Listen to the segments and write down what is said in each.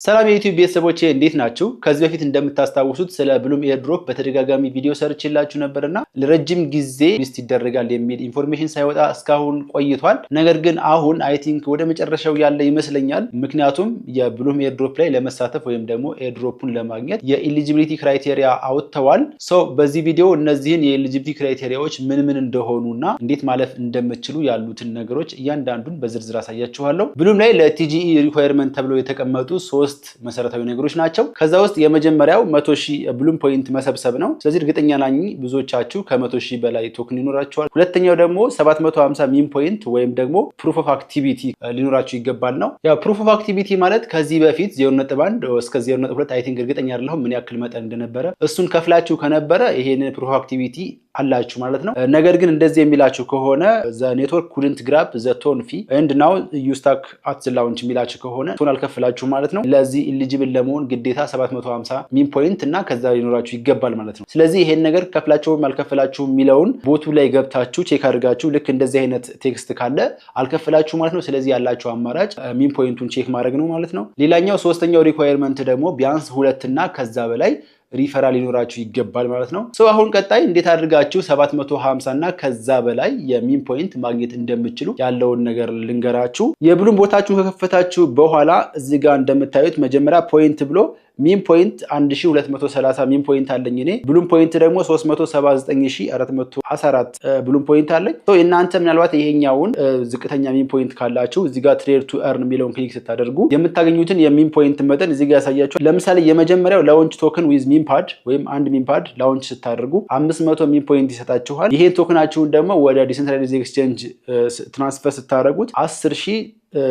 ሰላም የዩቲዩብ ቤተሰቦቼ፣ እንዴት ናችሁ? ከዚህ በፊት እንደምታስታውሱት ስለ ብሉም airdrop በተደጋጋሚ ቪዲዮ ሰርቼላችሁ ነበርና ለረጅም ጊዜ list ይደረጋል የሚል information ሳይወጣ እስካሁን ቆይቷል። ነገር ግን አሁን I think ወደ መጨረሻው ያለ ይመስለኛል። ምክንያቱም የብሉም airdrop ላይ ለመሳተፍ ወይም ደግሞ airdrop ኡን ለማግኘት የ eligibility criteria አውጥተዋል። So በዚህ ቪዲዮ እነዚህን የ eligibility criteria ዎች ምን ምን እንደሆኑና እንዴት ማለፍ እንደምትችሉ ያሉትን ነገሮች እያንዳንዱን በዝርዝር አሳያችኋለሁ። ብሉም ላይ ለ TGE requirement ተብለው የተቀመጡ 3 መሰረታዊ ነገሮች ናቸው። ከዛ ውስጥ የመጀመሪያው 100,000 ብሉም point መሰብሰብ ነው። ስለዚህ እርግጠኛ ነኝ ብዙዎቻችሁ ከ100,000 በላይ token ይኖራችኋል። ሁለተኛው ደግሞ 750 meme point ወይም ደግሞ proof of activity ሊኖራችሁ ይገባል ነው። ያው proof of activity ማለት ከዚህ በፊት 0.1 እስከ 0.2፣ I think እርግጠኛ አይደለሁም ምን ያክል መጠን እንደነበረ፣ እሱን ከፍላችሁ ከነበረ ይሄንን proof of activity አላችሁ ማለት ነው። ነገር ግን እንደዚህ የሚላችሁ ከሆነ፣ "The network couldn't grab the TON fee and now you stuck at the launch" የሚላችሁ ከሆነ ቶን አልከፍላችሁ ማለት ነው። ለዚህ eligible ለመሆን ግዴታ 750 meme point እና ከዛ ሊኖራችሁ ይገባል ማለት ነው። ስለዚህ ይሄን ነገር ከፍላችሁም አልከፍላችሁም የሚለውን bot ኡ ላይ ገብታችሁ check አድርጋችሁ ልክ እንደዚህ አይነት text ካለ አልከፍላችሁ ማለት ነው። ስለዚህ ያላችሁ አማራጭ meme point ኡን check ማድረግ ነው ማለት ነው። ሌላኛው ሶስተኛው requirement ደግሞ ቢያንስ ሁለትና ከዛ በላይ ሪፈራል ሊኖራችሁ ይገባል ማለት ነው። So አሁን ቀጣይ እንዴት አድርጋችሁ 750 እና ከዛ በላይ የ meme point ማግኘት እንደምትችሉ ያለውን ነገር ልንገራችሁ። የብሉም bot ኣችሁን ከከፈታችሁ በኋላ እዚህ ጋር እንደምታዩት መጀመሪያ point ብሎ meme point 1230 meme point አለኝ እኔ። ብሉም point ደግሞ 379414 ብሉም point አለኝ። እናንተ ምናልባት ይሄኛውን ዝቅተኛ meme point ካላችሁ እዚህ ጋር trade to earn የሚለውን click ስታደርጉ የምታገኙትን የ meme point መጠን እዚህ ጋር ያሳያችኋል። ለምሳሌ የመጀመሪያው launch token with meme pad ወይም አንድ meme pad launch ስታደርጉ 500 meme point ይሰጣችኋል። ይሄን token ኣችሁን ደግሞ ወደ decentralized exchange transfer ስታደርጉት 10,000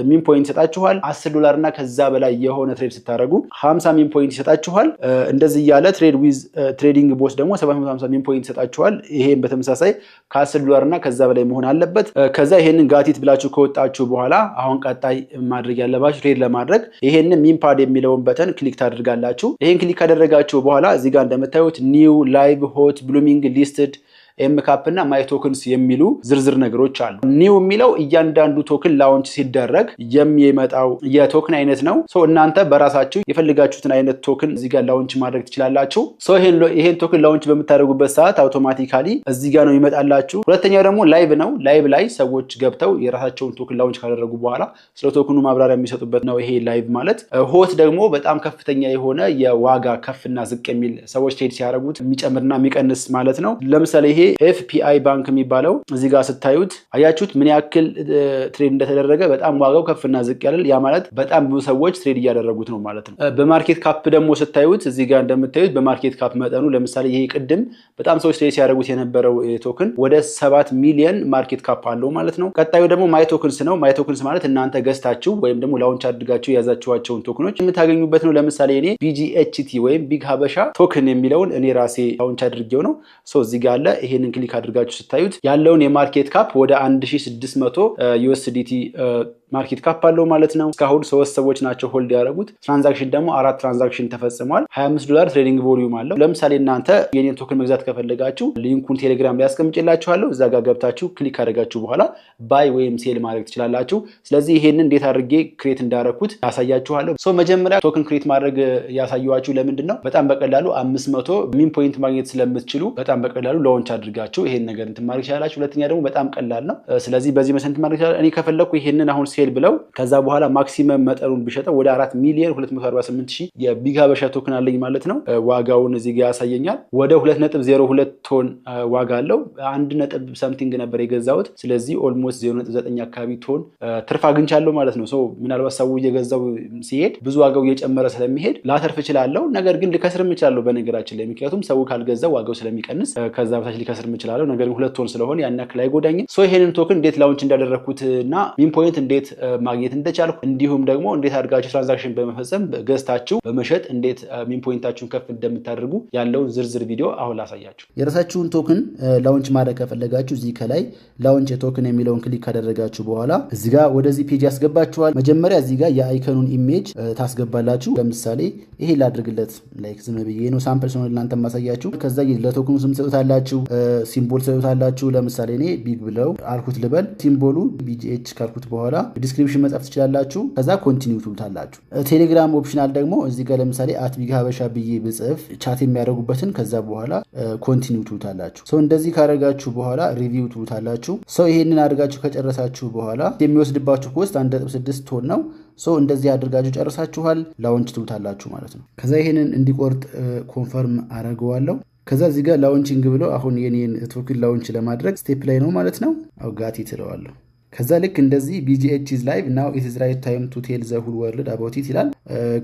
meme point ይሰጣችኋል። 10 ዶላር እና ከዛ በላይ የሆነ trade ስታደርጉ 50 meme point ይሰጣችኋል። እንደዚህ እያለ trade with trading bot ደግሞ 750 meme point ይሰጣችኋል። ይሄም በተመሳሳይ ከ10 ዶላር እና ከዛ በላይ መሆን አለበት። ከዛ ይሄንን got it ብላችሁ ከወጣችሁ በኋላ አሁን ቀጣይ ማድረግ ያለባችሁ trade ለማድረግ ይሄንን meme pad የሚለውን button click ታደርጋላችሁ። ይሄን click ካደረጋችሁ በኋላ እዚህ ጋር እንደምታዩት new፣ live፣ hot፣ blooming፣ listed፣ mCap እና my tokens የሚሉ ዝርዝር ነገሮች አሉ። New የሚለው እያንዳንዱ token launch ሲደረግ የሚመጣው የ token አይነት ነው። እናንተ በራሳችሁ የፈለጋችሁትን አይነት token እዚህ ጋር launch ማድረግ ትችላላችሁ። ይሄን token launch በምታደርጉበት ሰዓት automatically እዚህ ጋር ነው ይመጣላችሁ። ሁለተኛው ደግሞ live ነው። Live ላይ ሰዎች ገብተው የራሳቸውን token launch ካደረጉ በኋላ ስለ token ኑ ማብራሪያ የሚሰጡበት ነው ይሄ live ማለት። Hot ደግሞ በጣም ከፍተኛ የሆነ የዋጋ ከፍና ዝቅ የሚል፣ ሰዎች trade ሲያደርጉት የሚጨምርና የሚቀንስ ማለት ነው። ለምሳሌ ይሄ FPI ባንክ የሚባለው እዚህ ጋር ስታዩት፣ አያችሁት ምን ያክል trade እንደተደረገ፣ በጣም ዋጋው ከፍና ዝቅ ያለ፣ ያ ማለት በጣም ብዙ ሰዎች trade እያደረጉት ነው ማለት ነው። በ market cap ደግሞ ስታዩት እዚህ ጋር እንደምታዩት በ market cap መጠኑ ለምሳሌ ይሄ ቅድም በጣም ሰዎች trade ሲያደርጉት የነበረው token ወደ 7 ሚሊየን market cap አለው ማለት ነው። ቀጣዩ ደግሞ my tokens ነው። My tokens ማለት እናንተ ገዝታችሁ ወይም ደግሞ launch አድርጋችሁ የያዛችኋቸውን token ኖች የምታገኙበት ነው። ለምሳሌ እኔ BGHT ወይም Big ሀበሻ token የሚለውን እኔ ራሴ launch አድርጌው ነው። So እዚህ ጋር አለ። ይሄንን click አድርጋችሁ ስታዩት ያለውን የ market cap ወደ 1600 USDT market cap አለው ማለት ነው። እስካሁን ሶስት ሰዎች ናቸው hold ያደረጉት። Transaction ደግሞ አራት transaction ተፈጽሟል። 25 ዶላር trading volume አለው። ለምሳሌ እናንተ የኔን token መግዛት ከፈለጋችሁ link ኡን ቴሌግራም ላይ አስቀምጬላችኋለሁ። እዛ ጋር ገብታችሁ click ካደረጋችሁ በኋላ buy ወይም sell ማድረግ ትችላላችሁ። ስለዚህ ይሄንን እንዴት አድርጌ create እንዳረኩት ያሳያችኋለሁ። So መጀመሪያ token create ማድረግ ያሳየኋችሁ ለምንድን ነው? በጣም በቀላሉ 500 meme point ማግኘት ስለምትችሉ በጣም በቀላሉ launch አድርጋችሁ ይሄን ነገር እንትን ማድረግ ትችላላችሁ። ሁለተኛ ደግሞ በጣም ቀላል ነው። ስለዚህ በዚህ መሰረት ማድረግ ይችላል። እኔ ከፈለኩ ይሄንን አሁን sell ብለው ከዛ በኋላ maximum መጠኑን ብሸጠው ወደ 4,248,000 የ Big ሀበሻ token አለኝ ማለት ነው። ዋጋውን እዚህ ጋር ያሳየኛል። ወደ 2.02 ቶን ዋጋ አለው። አንድ ነጥብ something ነበር የገዛሁት። ስለዚህ almost 0.9 አካባቢ ቶን ትርፍ አግኝቻለሁ ማለት ነው። So ምናልባት ሰው እየገዛው ሲሄድ ብዙ ዋጋው እየጨመረ ስለሚሄድ ላተርፍ እችላለሁ። ነገር ግን ልከስርም እችላለሁ በነገራችን ላይ፣ ምክንያቱም ሰው ካልገዛው ዋጋው ስለሚቀንስ ከዛ በታች ሊከስርም እችላለሁ። ነገር ግን 2 ቶን ስለሆነ ያን ያክል አይጎዳኝም። So ይሄንን token እንዴት launch እንዳደረግኩት እና meme point እንዴት ማግኘት እንደቻልኩ፣ እንዲሁም ደግሞ እንዴት አድርጋችሁ transaction በመፈጸም ገዝታችሁ በመሸጥ እንዴት meme point ኣችሁን ከፍ እንደምታደርጉ ያለውን ዝርዝር ቪዲዮ አሁን ላሳያችሁ። የራሳችሁን token launch ማድረግ ከፈለጋችሁ እዚህ ከላይ launch token የሚለውን click ካደረጋችሁ በኋላ እዚህ ጋር ወደዚህ page ያስገባችኋል። መጀመሪያ እዚህ ጋር የ icon ኑን image ታስገባላችሁ። ለምሳሌ ይሄ ላድርግለት፣ like ዝም ብዬ ነው፣ sample ስለሆነ እናንተ ማሳያችሁ። ከዛ ለ token ኑ ስም ትሰጡታላችሁ፣ symbol ትሰጡታላችሁ። ለምሳሌ እኔ big ብለው አልኩት ልበል። Symbol ኡ BGH ካልኩት በኋላ Description መጻፍ ትችላላችሁ። ከዛ continue ትሉታላችሁ። ቴሌግራም optional ደግሞ እዚህ ጋር ለምሳሌ @BigHabesha ብዬ ብጽፍ chat የሚያደርጉበትን ከዛ በኋላ continue ትሉታላችሁ። So እንደዚህ ካደረጋችሁ በኋላ review ትሉታላችሁ። So ይሄንን አድርጋችሁ ከጨረሳችሁ በኋላ የሚወስድባችሁ cost 1.6 TON ነው። So እንደዚህ አድርጋችሁ ጨርሳችኋል። Launch ትሉታላችሁ ማለት ነው። ከዛ ይሄንን እንዲቆርጥ confirm አረገዋለሁ። ከዛ እዚህ ጋር launching ብሎ አሁን የኔን token launch ለማድረግ step ላይ ነው ማለት ነው። አው got it እለዋለሁ። ከዛ ልክ እንደዚህ "BGH is live, now it is right time to tell the whole world about it" ይላል።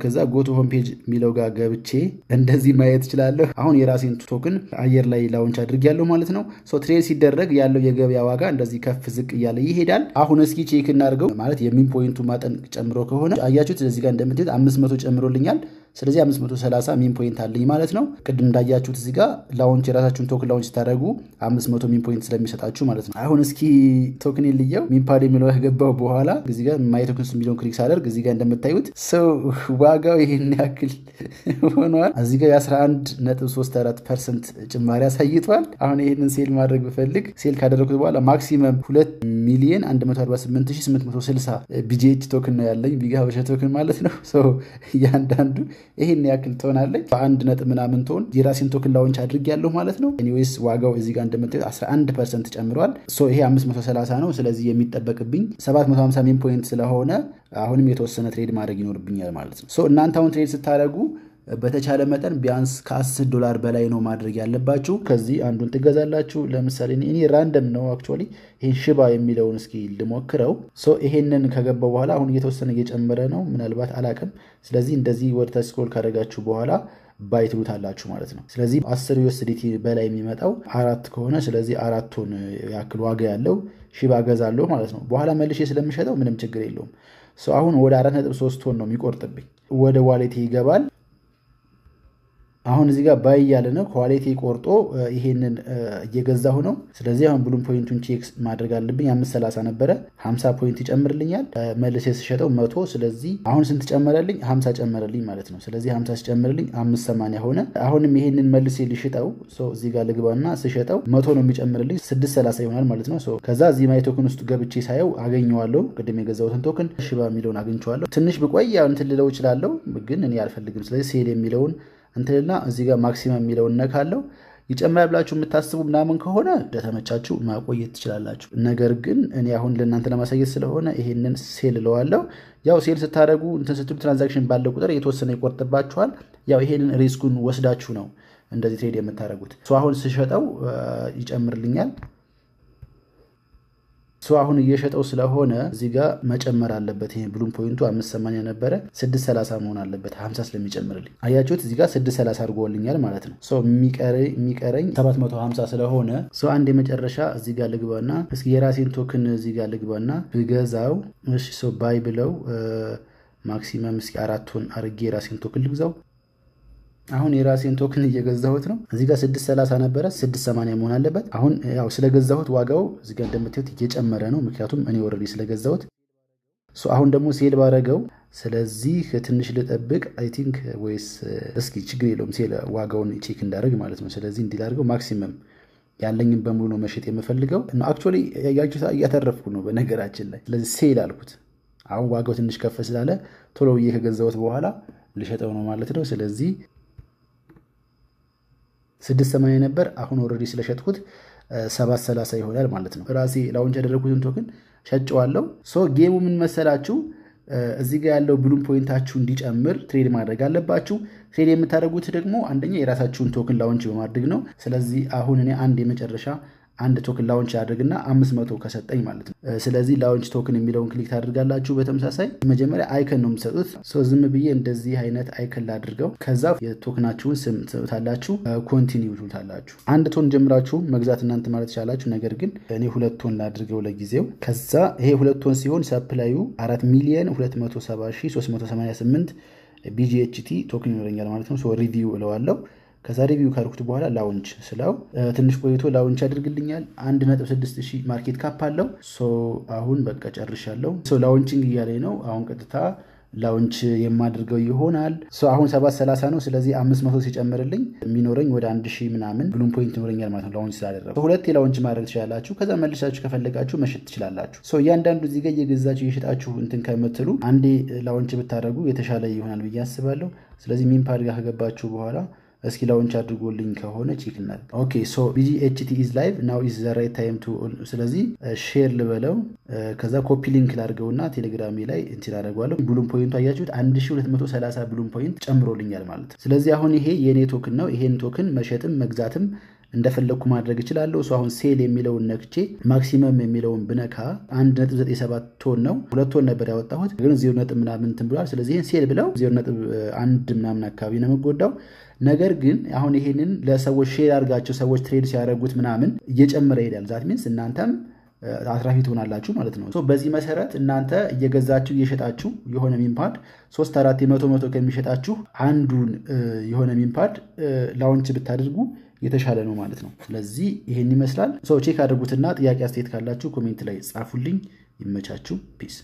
ከዛ go to home page የሚለው ጋር ገብቼ እንደዚህ ማየት እችላለሁ። አሁን የራሴን token አየር ላይ launch አድርጌያለሁ ማለት ነው። So trade ሲደረግ ያለው የገበያ ዋጋ እንደዚህ ከፍ ዝቅ እያለ ይሄዳል። አሁን እስኪ check እናድርገው። ማለት የ meme point ኡ መጠን ጨምሮ ከሆነ አያችሁት፣ እዚህ ጋር እንደምታዩት 500 ጨምሮልኛል። ስለዚህ 530 meme point አለኝ ማለት ነው። ቅድም እንዳያችሁት እዚህ ጋር launch የራሳችሁን token launch ስታደርጉ 500 meme point ስለሚሰጣችሁ ማለት ነው። አሁን እስኪ token ልየው። Memepad የሚለው ከገባው በኋላ እዚህ ጋር my tokens የሚለውን click ሳደርግ እዚህ ጋር እንደምታዩት so ዋጋው ይህን ያክል ሆኗል። እዚህ ጋር የ11.34% ጭማሪ አሳይቷል። አሁን ይህንን sell ማድረግ ብፈልግ sell ካደረኩት በኋላ maximum 2 ሚሊዮን 148860 BGH token ነው ያለኝ፣ Big Habesha token ማለት ነው። እያንዳንዱ ይሄን ያክል ትሆናለች። በአንድ ነጥብ ምናምን TON የራሴን token launch አድርጌያለሁ ማለት ነው። Anyways ዋጋው እዚህ ጋር እንደምታዩት 11% ጨምሯል። So ይሄ 530 ነው። ስለዚህ የሚጠበቅብኝ 750 meme point ስለሆነ አሁንም የተወሰነ trade ማድረግ ይኖርብኛል ማለት ነው። So እናንተ አሁን trade ስታደርጉ በተቻለ መጠን ቢያንስ ከ10 ዶላር በላይ ነው ማድረግ ያለባችሁ። ከዚህ አንዱን ትገዛላችሁ። ለምሳሌ እኔ random ነው actually፣ ይሄን ሽባ የሚለውን እስኪ ልሞክረው። So ይሄንን ከገባው በኋላ አሁን እየተወሰነ እየጨመረ ነው፣ ምናልባት አላቅም። ስለዚህ እንደዚህ ወደታች scroll ካደረጋችሁ በኋላ buy ትሉታላችሁ ማለት ነው። ስለዚህ 10 USDT በላይ የሚመጣው አራት ከሆነ ስለዚህ 4 TON ያክል ዋጋ ያለው ሽባ ገዛለሁ ማለት ነው። በኋላ መልሼ ስለምሸጠው ምንም ችግር የለውም። አሁን ወደ 4.3 TON ነው የሚቆርጥብኝ። ወደ wallet ኤ ይገባል። አሁን እዚህ ጋር buy እያለ ነው። ከ wallet ኤ ቆርጦ ይሄንን እየገዛሁ ነው። ስለዚህ አሁን blum point ኡን check ማድረግ አለብኝ። 530 ነበረ፣ 50 point ይጨምርልኛል። መልሼ ስሸጠው 100። ስለዚህ አሁን ስንት ጨመረልኝ? 50 ጨመረልኝ ማለት ነው። ስለዚህ 50 ሲጨምርልኝ 580 ሆነ። አሁንም ይሄንን መልሼ ልሽጠው፣ እዚህ ጋር ልግባና ስሸጠው 100 ነው የሚጨምርልኝ፣ 630 ይሆናል ማለት ነው። ከዛ እዚህ my token ውስጥ ገብቼ ሳየው አገኘዋለሁ። ቅድም የገዛሁትን token ሽባ የሚለውን አግኝቼዋለሁ። ትንሽ ብቆይ ያው እንትን ልለው እችላለሁ፣ ግን እኔ አልፈልግም። ስለዚህ sell የሚለውን እንትንና እዚህ ጋር maximum የሚለውን ነካለው። ይጨምራል ብላችሁ የምታስቡ ምናምን ከሆነ እንደተመቻችሁ ማቆየት ትችላላችሁ። ነገር ግን እኔ አሁን ለእናንተ ለማሳየት ስለሆነ ይሄንን sell እለዋለሁ። ያው sell ስታደርጉ እንትን ስትሉ transaction ባለ ቁጥር የተወሰነ ይቆርጥባችኋል። ያው ይሄንን risk ኡን ወስዳችሁ ነው እንደዚህ trade የምታደርጉት። አሁን ስሸጠው ይጨምርልኛል። So አሁን እየሸጠው ስለሆነ እዚህ ጋር መጨመር አለበት። ይሄ blum point ኡ 580 ነበረ፣ 630 መሆን አለበት 50 ስለሚጨምርልኝ። አያችሁት፣ እዚህ ጋር 630 አድርጎልኛል ማለት ነው። So የሚቀረኝ 750 ስለሆነ so አንድ የመጨረሻ እዚህ ጋር ልግባና እስኪ የራሴን token እዚህ ጋር ልግባና ብገዛው። እሺ፣ so buy ብለው maximum እስኪ 4 TON አርጌ የራሴን token ልግዛው። አሁን የራሴን token እየገዛሁት ነው። እዚህ ጋር 630 ነበረ፣ 680 መሆን አለበት። አሁን ያው ስለገዛሁት ዋጋው እዚህ ጋር እንደምታዩት እየጨመረ ነው፣ ምክንያቱም እኔ already ስለገዛሁት። አሁን ደግሞ sell ባረገው፣ ስለዚህ ትንሽ ልጠብቅ I think ወይስ እስኪ ችግር የለውም፣ sell ዋጋውን check እንዳደርግ ማለት ነው። ስለዚህ እንዲህ ላድርገው፣ maximum ያለኝን በሙሉ ነው መሸጥ የምፈልገው። Actually እያተረፍኩ ነው በነገራችን ላይ። ስለዚህ sell አልኩት። አሁን ዋጋው ትንሽ ከፍ ስላለ ቶሎ ብዬ ከገዛሁት በኋላ ልሸጠው ነው ማለት ነው። ስለዚህ 680 ነበር። አሁን already ስለሸጥኩት 730 ይሆናል ማለት ነው። ራሴ launch ያደረግኩትን token ሸጨዋለሁ። So game ኡ ምን መሰላችሁ? እዚህ ጋር ያለው blum point ኣችሁ እንዲጨምር trade ማድረግ አለባችሁ። Trade የምታደርጉት ደግሞ አንደኛ የራሳችሁን token launch በማድረግ ነው። ስለዚህ አሁን እኔ አንድ የመጨረሻ አንድ token launch አድርግና 500 ከሰጠኝ ማለት ነው። ስለዚህ launch token የሚለውን click ታደርጋላችሁ። በተመሳሳይ መጀመሪያ icon ነው የምትሰጡት። ዝም ብዬ እንደዚህ አይነት icon ላድርገው። ከዛ የ token ኣችሁን ስም ትሰጡታላችሁ። Continue ትሉታላችሁ። 1 TON ጀምራችሁ መግዛት እናንተ ማለት ትችላላችሁ። ነገር ግን እኔ 2 TON ላድርገው ለጊዜው። ከዛ ይሄ 2 TON ሲሆን supply ኡ 4,270,388 BGHT token ይኖረኛል ማለት ነው። Review እለዋለሁ። ከዛ review ካልኩት በኋላ launch ስለው ትንሽ ቆይቶ launch ያደርግልኛል። 1.6 ሺህ market cap አለው። አሁን በቃ ጨርሻለሁ። Launching እያለኝ ነው። አሁን ቀጥታ Launch የማድርገው ይሆናል። አሁን 730 ነው። ስለዚህ 500 ሲጨምርልኝ የሚኖረኝ ወደ 1000 ምናምን Blum point ይኖረኛል ማለት ነው። Launch ስላደረጉ ሁለቴ launch ማድረግ ትችላላችሁ። ከዛ መልሳችሁ ከፈለጋችሁ መሸጥ ትችላላችሁ። እያንዳንዱ እዚህ ጋር እየገዛችሁ እየሸጣችሁ እንትን ከምትሉ አንዴ launch ብታደርጉ የተሻለ ይሆናል ብዬ አስባለሁ። ስለዚህ MemePad ጋር ከገባችሁ በኋላ እስኪ launch አድርጎልኝ ከሆነ check እናድርግ። Okay, so BGHT is live, now is the right time to። ስለዚህ share ልበለው፣ ከዛ copy link ላድርገውና ቴሌግራሜ ላይ እንትን አደርገዋለሁ። Blum point ኡ አያችሁት፣ 1230 Blum point ጨምሮልኛል ማለት ነው። ስለዚህ አሁን ይሄ የኔ token ነው። ይሄን token መሸጥም መግዛትም እንደፈለግኩ ማድረግ እችላለሁ። እሱ አሁን sell የሚለውን ነክቼ maximum የሚለውን ብነካ 1.97 ቶን ነው። 2 ቶን ነበር ያወጣሁት፣ ግን 0 ነጥብ ምናምን እንትን ብሏል። ስለዚህ ይህን sell ብለው 0.1 ምናምን አካባቢ ነው የምጎዳው። ነገር ግን አሁን ይሄንን ለሰዎች share አድርጋቸው ሰዎች trade ሲያደርጉት ምናምን እየጨመረ ይሄዳል። That means እናንተም አትራፊ ትሆናላችሁ ማለት ነው። በዚህ መሰረት እናንተ እየገዛችሁ እየሸጣችሁ የሆነ MemePad ሶስት አራት የመቶ መቶ ከሚሸጣችሁ አንዱን የሆነ MemePad launch ብታደርጉ የተሻለ ነው ማለት ነው። ስለዚህ ይሄን ይመስላል። So check አድርጉትና ጥያቄ አስተያየት ካላችሁ comment ላይ ጻፉልኝ። ይመቻችሁ። Peace.